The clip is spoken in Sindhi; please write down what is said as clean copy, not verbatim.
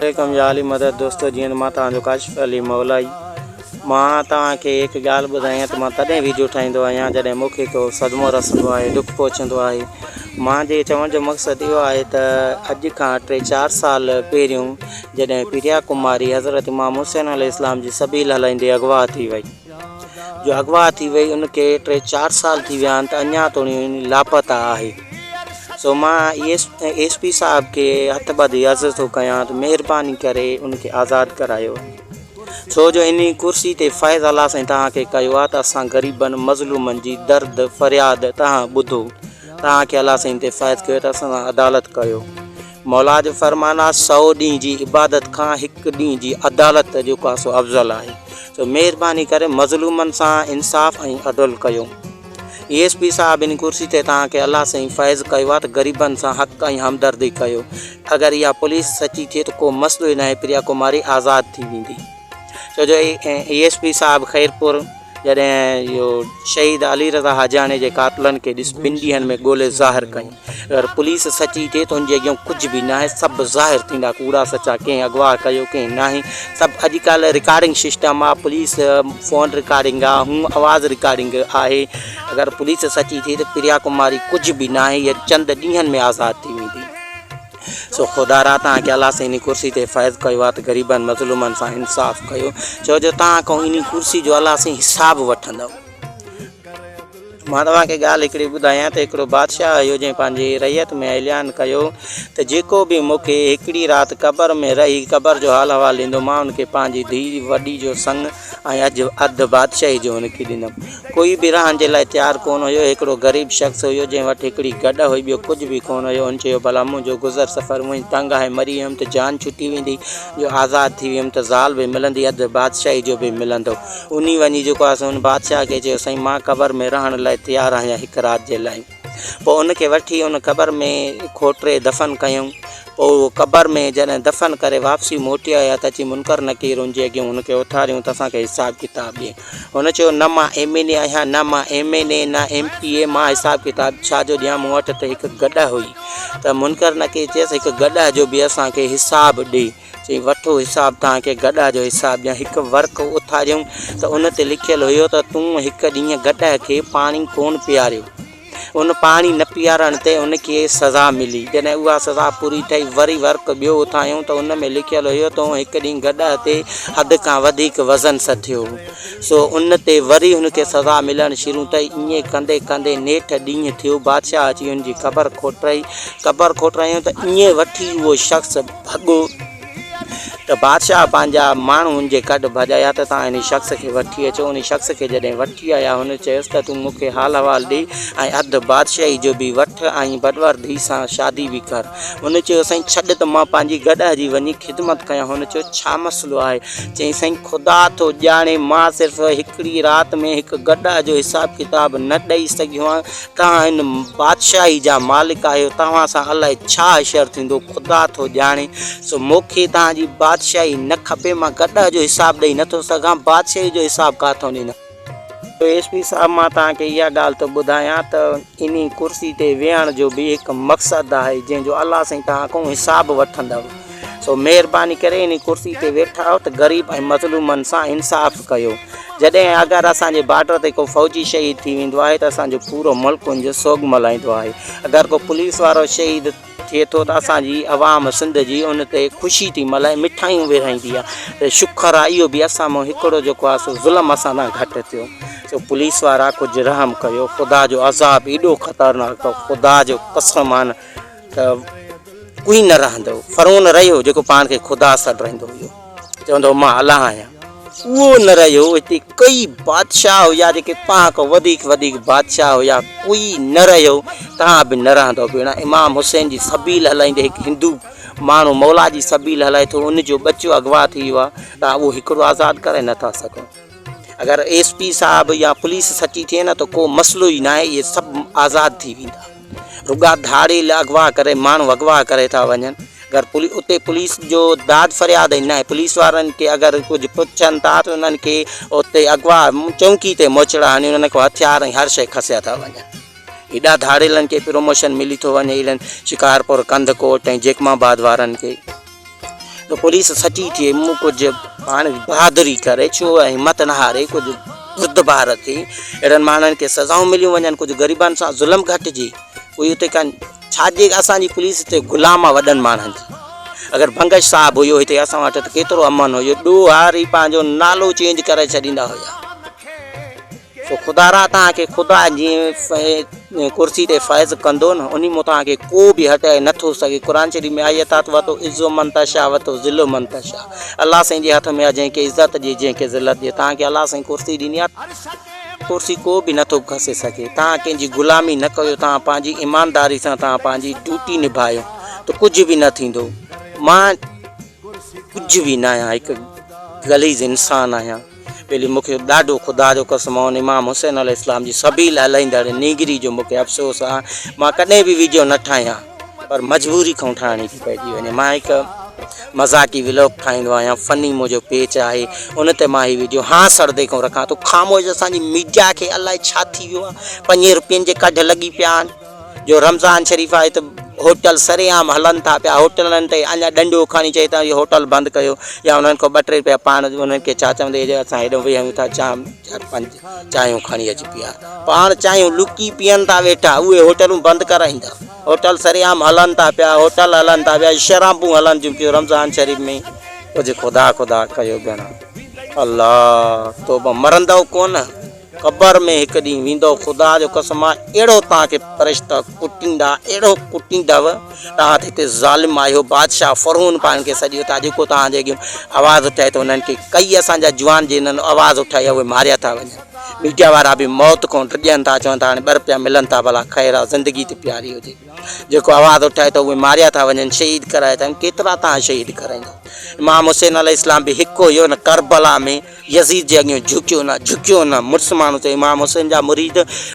عليڪم يا علي مدد دوستو جيئن مان توهان جو ڪاشف علي مولائي مان توهان کي هڪ ڳالهه ٻڌايان ته مان تڏهن ويڊيو ٺاهيندو آهيان جڏهن مون کي ڪو صدمو رسندو آهي ڏک پهچندو آهي مان جي چوڻ جو مقصد اهو آهي ته اڄ کان ٽي چار سال پهريون جڏهن پريا ڪماري حضرت امام حسين عليه السلام جي سبيل هلائيندي اغوا ٿي وئي جو اغوا ٿي وئي ان کي ٽي چار سال ٿي ويا آهن ته اڃا توڻي لاپتا آهي سو مان ايس پي صاحب کي هٿ ٻڌي عرض ٿو ڪيان ته مهرباني ڪري ان کي آزاد ڪرايو وڃي ڇو جو ان ڪرسي تي فيض الله سائين توهان کي ڪيو آهي ته اسان غريبن مظلومن جي درد فرياد توهان ٻڌو توهان کي الله سائين تي فيض ڪيو ته اسان سان عدالت ڪيو مولا جو فرمان آ سئو ڏينهن جي عبادت کان هڪ ڏينهن جي عدالت جيڪو آ سو افضل آهي سو مهرباني ڪري مظلومن سان انصاف ۽ عدل ڪيو اي ايس پي صاحب ان ڪرسي تي توهان کي الله سائين فيض ڪيو آ ته غريبن سان حق ۽ همدردي ڪيو اگر اها پوليس سچي ٿئي ته ڪو مسئلو ئي ناهي پريا ڪماري آزاد ٿي ويندي ڇو جو اي ايس پي صاحب خيرپور جڏهن اهو شهيد علي رضا حاجاڻي جي قاتلن کي ڏس ٻن ڏينهن ۾ ڳولي ظاهر ڪيائين. اگر پوليس سچي ٿئي ته ان جي اڳيان ڪجهه به ناهي سڀ ظاهر ٿيندا ڪوڙا سچا ڪنهن اغوا ڪيو ڪنهن ناهي سڀ اڄڪالهه رڪارڊنگ سسٽم آ پوليس فون رڪارڊنگ آ هون آواز رڪارڊنگ آهي اگر پوليس سچي ٿئي ته پريا ڪماري ڪجهه به ناهي هيء چند ڏينهن ۾ آزاد ٿي ويندي. سو خدارا توهان کي الله سائين انهي ڪرسي تي فائز ڪيو آهي ته غريبن مظلومن سان انصاف ڪيو ڇو جو توهان کان انهي ڪرسي جو الله سائين حساب وٺندو. مان توهان کي ڳالهه هڪڙي ٻڌايان ته هڪڙو بادشاهه هيو جنهن پنهنجي رعيت ۾ اعلان ڪيو ته جيڪو به مون کي هڪڙي رات قبر ۾ رهي قبر جو حال احوال ڏيندو مان ان کي پنهنجي ڌيء وڏي جو سڱ ۽ اڄ اڌ بادشاهي جو هن کي ڏنم. ڪوئي به رهڻ جي لاء تيار ڪونه هيو. هڪڙو غريب شخص هيو، جنهن وٽ هڪڙي گڏهه هئي، ٻيو ڪجهه به ڪونه هيو. هن چيو، ڀلا منهنجو گذر سفر هونئن تنگ آهي، مري ويم ته جان ڇٽي ويندي، جو آزاد ٿي ويم ته زال به ملندي، اڌ بادشاهي جو به ملندو. انهي وڃي جيڪو آهي سو هن بادشاهه کي چيو، سائين مان قبر ۾ رهڻ لاء تيار آهيان هڪ رات جي لاء. پوء ان کي وٺي ان قبر ۾ کوٽري دفن ڪيائون. پوء اهو قبر ۾ جڏهن دفن ڪري واپسي موٽي آيا ته اچي منڪر نڪير ان جي اڳيون هن کي اٿاريون ته اسان کي حساب ڪتاب ڏي. هن چيو، نه مان ايم اين اي آهيان، نه مان ايم اين اي، نه ايم پي اي، مان حساب ڪتاب ڇا جو ڏيان، مون وٽ ته هڪ گڏهه هئي. ته منڪر نڪير چيس، هڪ گڏهه جو به اسان کي حساب ڏي. چيائين، وٺو حساب توهان کي گڏهه جو حساب ڏيان. هڪ ورق اٿاريائون ته ان تي لکيل هيو ته تون هڪ ڏينهن گڏهه کي پاڻي ڪونه پياريو. ان پاڻي نه پيارڻ تي ان کي سزا ملي. جڏهن اها سزا پوري ٿي وري ورق ٻيو اٿايائون ته ان ۾ لکيل هيو ته هن هڪ ڏينهن گڏهه تي حد کان وڌيڪ وزن سٿيو هو. سو ان تي وري هن کي سزا ملڻ شروع ٿي. ائين ڪندي ڪندي نيٺ ڏينهن ٿيو. بادشاهه اچي هن جي قبر کوٽرائي. قبر کوٽرايائون ته ائين وٺي اهو شخص ڀڳو ته بادشاهه پنهنجا ماڻهو هن جي ڪڍ ڀڄايا ته توهان هن شخص کي وٺي اچو. ان شخص کي جڏهن وٺي آيا، هن چيس ته تون مون کي حال احوال ڏي ۽ اڌ بادشاهي جو به وٺ ۽ بدور ڌيء سان شادي به ڪر. هن چيو سائين ڇڏ ته مان پنهنجي گڏهه جي وڃي خدمت ڪيان. هن چيو ڇا مسئلو آهي؟ چيائين سائين خدا ٿو ڄاڻي مان صرف هڪڙي رات ۾ هڪ گڏهه جو حساب ڪتاب نه ڏئي سگهيو آهيان. توهان هن بادشاهي جا مالڪ آهيو، توهان سان الائي ڇا حشر ٿيندو، خدا ٿو ڄاڻي. سو مون کي توهان جي بادشاهي نه کپي، مان گڏهه جو حساب ڏئي نٿو سگهان، بادشاهي جو حساب ڪاٿئون ڏيندس. ايس پي صاحب مان توهان کي اها ڳالهه ٿو ٻڌايان ته انهي ڪرسي تي ويهڻ جو به هڪ مقصد آهي، جنهن جو الله سائين توهان کان حساب وٺندو. سو مهرباني ڪري انهي ڪرسي تي ويٺا آهيو ته غريب ۽ مظلومن سان انصاف ڪيو. جڏهن اگر اسان جي بارڊر تي ڪو فوجي شهيد ٿي ويندو آهي ته اسان جو پورو ملڪ ان جو سوڳ ملهائيندو آهي. اگر ڪو پوليس وارو شهيد ٿئي ٿو ته اسان جي عوام سنڌ جي ان تي خوشي ٿي ملهائي مٺايون ورهائيندي آهي ته شڪر آهي اهو به اسان مان هڪڙو جيڪو آهي سو ظلم اسان تان گهٽ ٿيو. سو پوليس وارا ڪجهه رحم ڪيو خدا جو عذاب ايڏو خطرناڪ اٿو خدا جو قسم آهي نه ته ڪوئي نه رهندو. فرعون رهيو جيڪو پاڻ کي خدا سڏرائيندو هيو، چوندو هو مان الله آهيان، اهو نه رهيو. هتي ڪئي بادشاهه هيا جيڪي توهان کان وڌيڪ وڌيڪ بادشاهه هيا، ڪوئي نه رهيو، توهان به نه رهندؤ ڀيڻا. امام حسين جي سبيل هلائيندي هڪ هندو ماڻهو مولا جي سبيل هلائي ٿو، ان جو ٻچو اغوا ٿي ويو آهي، توهان اهو هڪڙو آزاد ڪرائي نٿا سگهو. اگر ايس پي صاحب يا پوليس سچي ٿئي نه ته ڪو مسئلو ئي ناهي، اهي سڀ آزاد ٿي ويندا. رڳا ڌاڙيل اغوا ڪري ماڻهو اغوا ڪري ٿا وڃن اگر اتي پوليس جو داد فرياد ئي ناهي پوليس وارن کي اگر ڪجهه پڇن ٿا ته انهن کي اتي اغوا چونڪي تي موچڙا هڻي انهن کان هٿيار ۽ هر شيء کسيا ٿا وڃن. ايڏا ڌاڙيلن کي پروموشن ملي ٿو وڃي اهڙن شڪارپور ڪنڌڪوٽ ۽ جيڪب آباد وارن کي ته پوليس سچي ٿئي مون ڪجهه پاڻ بهادري ڪري ڇو ۽ همت نه هاري ڪجهه بردبار ٿي اهڙن ماڻهن کي سزائون مليون وڃن ڪجهه غريبن سان ظلم گهٽجي ڪوئي اتي ڪا ڇاجي اسان جي پوليس هتي غلام آ وڏن ماڻهن جي اگر بنگش صاحب هيو هتي اسان وٽ ته ڪيترو امن هيو ڏوهاري پنهنجو نالو چينج ڪري ڇڏيندا هيا سو خدارا توهان کي خدا جيئن ڪرسي تي فائز ڪندو نه انهي مون توهان کي ڪو به هٽائي نه ٿو سگهي قرآن شريف ۾ آيت آ ته وتو عز من تشاء وتو ذل من تشاء الله سائين جي هٿ ۾ آ جنهن کي عزت ڏي جنهن کي ذلت ڏي توهان کي الله سائين ڪرسي ڏني آ ڪرسي ڪو به نه ٿو کسي سگهي توهان ڪنهن جي غلامي نه ڪيو توهان پنهنجي ايمانداري سان توهان پنهنجي ڊيوٽي نڀايو ته ڪجهه به نه ٿيندو مان ڪجهه به نه آهيان هڪ غليظ انسان آهيان ٻيلي مون کي ڏاڍو خدا جو قسم آ ان امام حسين عليه السلام جي سبيل هلائيندڙ نينگري جو مون کي افسوس آ مان ڪڏهن به ويڊيو نه ٺاهيان پر مجبوري کان ٺاهڻي ٿي پئجي وڃي مان هڪ مذاقي ولاگ ٺاهيندو آهيان فني منهنجو پيچ آهي ان تي مان هي ويڊيو هان سڙدي کان رکان ٿو خاموش اسان جي ميڊيا کي الائي ڇا ٿي ويو آ پنجين روپين جي ڪڍ لڳي پيا آهن جو رمضان شريف آهي ته هوٽل سرعام هلن ٿا پيا هوٽلن تي اڃا ڏنڊو کڻي چئي ٿا هوٽل بند ڪيو يا انهن کان ٻه ٽي روپيا پاڻ انهن کي ڇا چوندي جو اسان هيڏو ويهون ٿا چانهه چار پنج چانهيون کڻي اچي پيا پاڻ چانهيون لڪي پيئن ٿا ويٺا اهي هوٽلون بند ڪرائيندا هوٽل سرعام هلن ٿا پيا هوٽل هلن ٿا پيا شرابون هلن ٿيون پيون رمضان شريف ۾ ڪجهه خدا خدا ڪيو ڀيڻا الله توبه مرندؤ ڪونه قبر ۾ هڪ ڏينهن ويندؤ خدا جو قسم آ اهڙو توهان کي فرشتا ڪٽيندا اهڙو ڪٽيندؤ توهان ته هتي ظالم آهيو بادشاهه فرعون پاڻ کي سڏيو ٿا جيڪو توهان جي اڳيون آواز اٺائي ٿو انهن کي ڪئي اسان جا جوان جي انهن آواز اٺايا اهي ماريا ٿا وڃن ميڊيا وارا به موت کان ڊڄن ٿا چون ٿا هاڻي ٻه رپيا ملن ٿا ڀلا خير آ زندگي ته پياري هجي جيڪو آواز اٺائي ٿو اهي ماريا ٿا وڃن شهيد ڪرايا ٿا وڃن ڪيترا توهان شهيد ڪرائيندؤ امام حسين عليه السلام به هڪ هيو نه ڪربلا ۾ يزيد جي اڳيون جهڪيو نه جهڪيو نه مڙس ماڻهو ته امام حسين جا مريد.